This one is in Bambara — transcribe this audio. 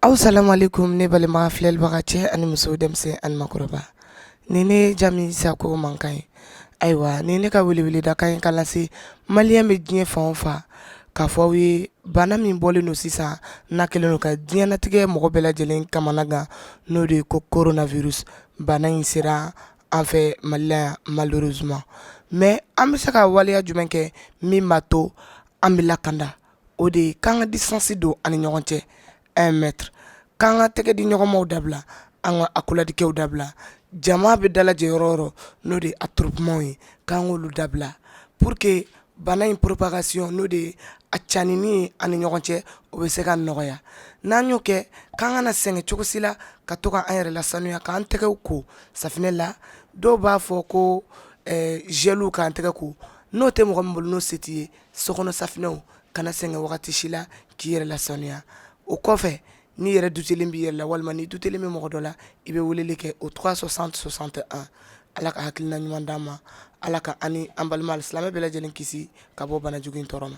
Aw salamualeykum ne balima filɛlibaga cɛ ani muso, denmisɛn ani makɔrɔba. Nin ne Jami Sako mankan ye. Ayiwa, ni ne ka weleweledakan ye ka lase maliyɛn bɛ diɲɛ fan o fan, k'a fɔ aw ye bana min bɔlen don sisan n'a kɛlen don ka diɲɛnatigɛ mɔgɔ bɛɛ lajɛlen kamanagan, n'o de ye ko coronavirus. Bana in sera an fɛ Mali la yan malheureusement, mais an bɛ se ka waleya jumɛn kɛ min b'a to an bɛ lakanda? O de ye k'an ka distance don an ni ɲɔgɔn cɛ, 1 mètre, k'an ka tɛgɛ di ɲɔgɔnmaw dabila, an ka accolade kɛw dabila, jama bɛ dalajɛ yɔrɔ o yɔrɔ, n'o de ye attroupement ye, k'an k'olu dabila pour que bana in propagation, n'o de ye a canini ye an ni ɲɔgɔn cɛ, o bɛ se ka nɔgɔya. N'an y'o kɛ, k'an kana sɛgɛn cogo si la ka to ka an yɛrɛ lasanuya, k'an tɛgɛw ko safinɛ la. Dɔw b'a fɔ ko gel k'an tɛgɛ ko. N'o tɛ mɔgɔ min bolo, n'o se t'i ye, sokɔnɔ safinɛw, kana sɛgɛn wagati si la k'i yɛrɛ lasanuya. O kɔfɛ, n'i yɛrɛ dutelen b'i yɛrɛ la walima n'i dutelen bɛ mɔgɔ dɔ la, i bɛ weleli kɛ o 360 61. Ala ka hakilina ɲuman d'an ma. Ala ka an ni an balima silamɛ bɛɛ lajɛlen kisi ka bɔ bana jugu in tɔɔrɔ ma.